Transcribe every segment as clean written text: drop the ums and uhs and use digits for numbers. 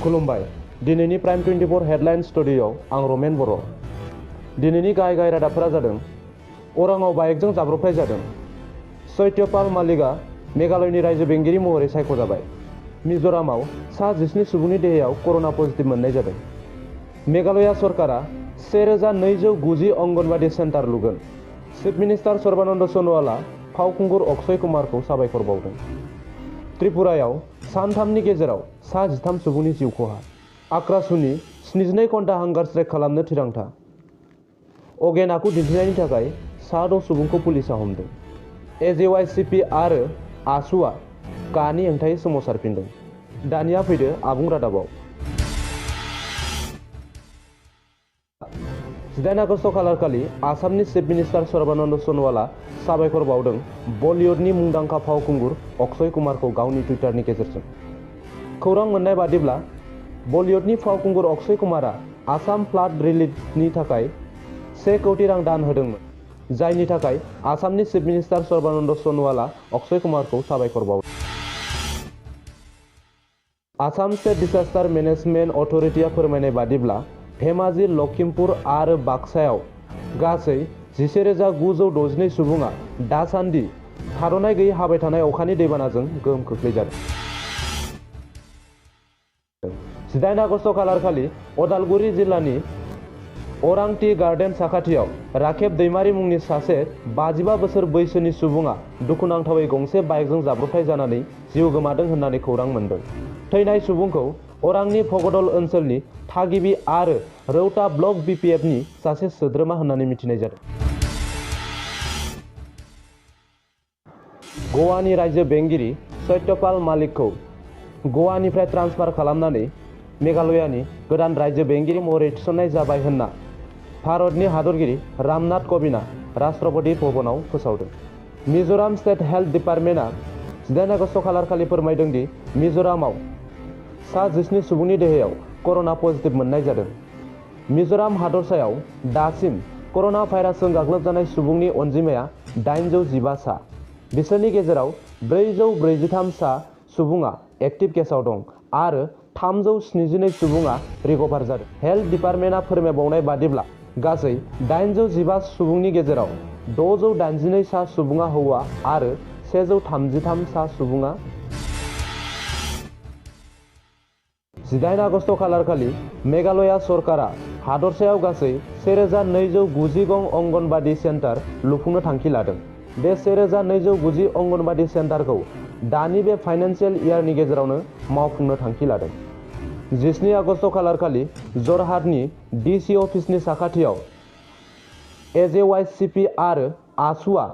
खुलुमबाय। दिनैनि prime 24 headline स्टुडिय'आव आं रमेन बर'। दिनैनि गाहाय रादाबफोरा जादों अराङाव बाइकजों जाब्रबथाय जादों। सत्यपाल मालिकआ मेघालयनि रायजो बेंगिरि महरै सायख'जाबाय। मिज'रामाव सा 17 सुबुंनि देहायाव कर'ना पजिटिभ मोननाय जादों। मेघालया सरकारा 1290 अंगनबादि सेन्टार लुगोन। चिफ मिनिस्टार सर्बानन्द सन'वालआ फावखुंगुर अक्षय कुमारखौ साबायखर बावदों। त्रिपुरायाव सानथामनि गेजेराव सा 13 सुबुंनि जिउ खहा। आक्रासुनि 72 घन्टा हांगार स्ट्राइक खालामनो थिरांथा। अगेन आखु दिन्थिनायनि थाखाय सा 6 सुबुंखौ पुलिसआ हमदों। एजेवाइसिपि आरो आसुआ कानि हेंथायै सोमावसारफिनदों। दानिया फैदो आबुं रादाबाव। 18 आगस्ट खालारखालि आसामनि चिफ मिनिस्टार सर्बानन्द सन'वालआ साबायखर बावदों बलिउडनि मुंदांखा फावखुंगुर अक्षय कुमारखौ गावनि टुइटारनि गेजेरजों। खौरां मोननाय बादिब्ला बलिउडनि फावखुंगुर अक्षय कुमारआ आसाम फ्लाड रिलिफनि थाखाय 1 कौटि रां दान होदोंमोन, जायनि थाखाय आसामनि चिफ मिनिस्टार सर्बानन्द सन'वालआ अक्षय कुमारखौ साबायखर बावदों। आसाम स्टेट डिसास्टार मेनेजमेन्ट अथ'रिटिआ फोरमायनाय बादिब्ला धेमाजि, लखिमपुर आरो बाक्सायाव गासै 11,962 सुबुङा दासान्दि थाद'नाय गैयै हाबाय थानाय अखानि दैबानाजों गोहोम खोख्लैजादों। 18 आगस्ट खालारखालि अदालगुरि जिल्लानि अरां टि गार्डेन साखाथियाव राखेब दैमारि मुंनि सासे 55 बोसोर बैसोनि सुबुङा दुखुनांथावै गंसे बाइकजों जाब्रबथाय जानानै जिउ गोमादों होननानै खौरां मोन्दों। थैनाय सुबुंखौ अरांनि भगदल ओनसोलनि थागिबि आरो रौता ब्लक बिपिएफनि सासे सोद्रोमा होननानै मिथिनाय जादों। गवानि रायजो बेंगिरि सत्यपाल मालिकखौ गवानिफ्राय ट्रान्सफार खालामनानै मेघालयानि गोदान रायजो बेंगिरि महरै थिसननाय जाबाय होनना भारतनि हादरगिरि रामनाथ क'विन्दआ राष्ट्रपति भवनाव फोसावदों। मिज'राम स्टेट हेल्थ डिपार्टमेन्टआ 18 आगस्ट खालारखालि फोरमायदों दि मिज'रामाव सा 17 सुबुंनि देहायाव कर'ना पजिटिभ मोननाय जादों। मिज'राम हादरसायाव दासिम कर'ना भाइरासजों गाग्लोबजानाय सुबुंनि अनजिमाया 815 सा। बिसोरनि गेजेराव 443 सा सुबुङा एक्टिभ केसआव दं आरो 372 सुबुङा रिकभार जादों। हेल्थ डिपार्टमेन्टआ फोरमायबावनाय बादिब्ला गासै 815 सुबुंनि गेजेराव 682 सा सुबुङा हौवा आरो 133 सा सुबुङा 18 आगस्ट खालारखालि मेघालया सरकारा हादरसायाव गासै 1290 गं अंगनबादि सेन्टार लुफुंनो थांखि लादों। बे 1290 अंगनबादि सेन्टारखौ दानि बे फाइनान्सियेल इयारनि गेजेरावनो मावफुंनो थांखि लादों। 17 आगस्ट खालारखालि जरहाटनि डिसि अफिसनि साखाथियाव एजेवाइसिपि आरो आसुआ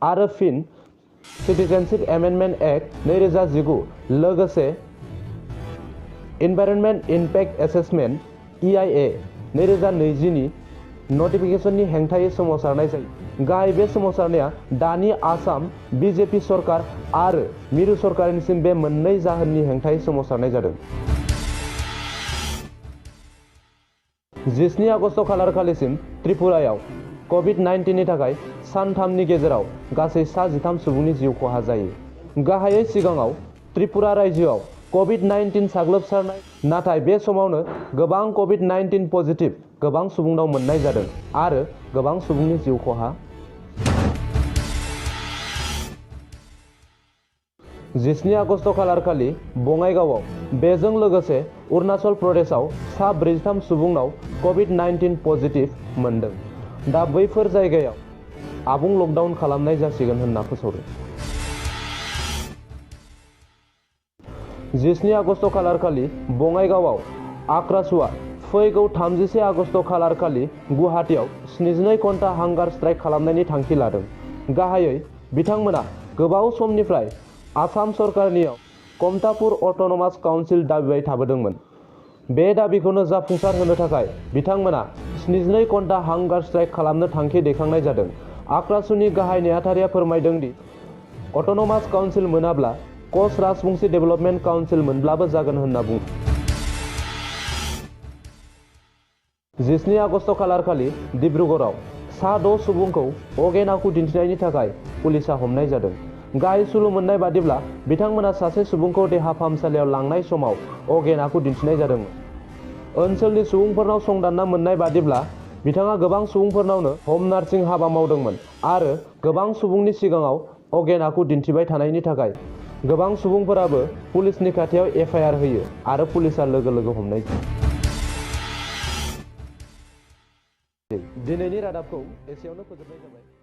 आरो फिन सिटिजेनशिप एमेन्डमेन्ट एक्ट 2019 लोगोसे इनभाइरनमेन्ट इम्पेक्ट एसेसमेन्ट EIA 2020 नि नटिफिकेशननि हेंथायै सोमावसारनाय जायो। गाहाय बे सोमावसारनाया दानि आसाम बिजेपि सरकार आरो मिरु सरकारनिसिम बे मोननै जाहोननि हेंथायै सोमावसारनाय जादों। 17 आगस्ट खालारखालिसिम त्रिपुरायाव कभिड-19 नि थाखाय सानथामनि गेजेराव गासै सा 13 सुबुंनि जिउ खहा जायो। गाहायै सिगाङाव त्रिपुरा रायजोआव कभिड-19 साग्लोबसारनाय, नाथाय बे समावनो गोबां कभिड-19 पजिटिभ गोबां सुबुंनाव मोननाय जादों आरो गोबां सुबुंनि जिउ खहा। 17 आगस्ट खालारखालि बङाइगावआव बेजों लोगोसे अरुणाचल प्रदेशआव सा 43 सुबुंनाव कभिड-19 पजिटिभ मोनदों। दा बैफोर जायगायाव आबुं लकडाउन खालामनाय जासिगोन होनना फोसावदों। 17 आगस्ट खालारखालि बङाइगावआव आक्रासुआ फैगौ 31 आगस्ट खालारखालि गुवाहाटीआव 72 घन्टा हांगार स्ट्राइक खालामनायनि थांखि लादों। गाहायै बिथांमोना गोबाव समनिफ्राय आसाम सरकारनियाव कमतापुर अट'नमास काउन्सिल दाबिबाय थाबोदोंमोन। बे दाबिखौनो जाफुंसार होनो थाखाय बिथांमोना 72 घन्टा हांगार स्ट्राइक खालामनो थांखि दैखांनाय जादों। आक्रासुनि गाहाय नेहाथारिया फोरमायदों दि अट'नमास काउन्सिल मोनाब्ला कच राजबंशी डेभेलपमेन्ट काउन्सिल मोनब्लाबो जागोन होनना बुङो। 17 आगस्ट खालारखालि डिब्रुगड़आव सा 6 सुबुंखौ अगेन आखु दिन्थिनायनि थाखाय पुलिसआ हमनाय जादों। गाहाय सुलु मोननाय बादिब्ला बिथांमोना सासे सुबुंखौ देहा फाहामसालियाव लांनाय समाव अगेन आखु दिन्थिनाय जादोंमोन। ओनसोलनि सुबुंफोरनाव संदानना मोननाय बादिब्ला बिथाङा गोबां सुबुंफोरनावनो हम नार्सिं हाबा मावदोंमोन आरो गोबां सुबुंनि सिगाङाव अगेन आखु दिन्थिबाय थानायनि थाखाय गोबां सुबुंफोराबो पुलिसनि खाथियाव एफआइआर होयो आरो पुलिसआ लोगो लोगो हमनाय जायो। दिनैनि रादाबखौ एसेयावनो फोजोबनाय जाबाय।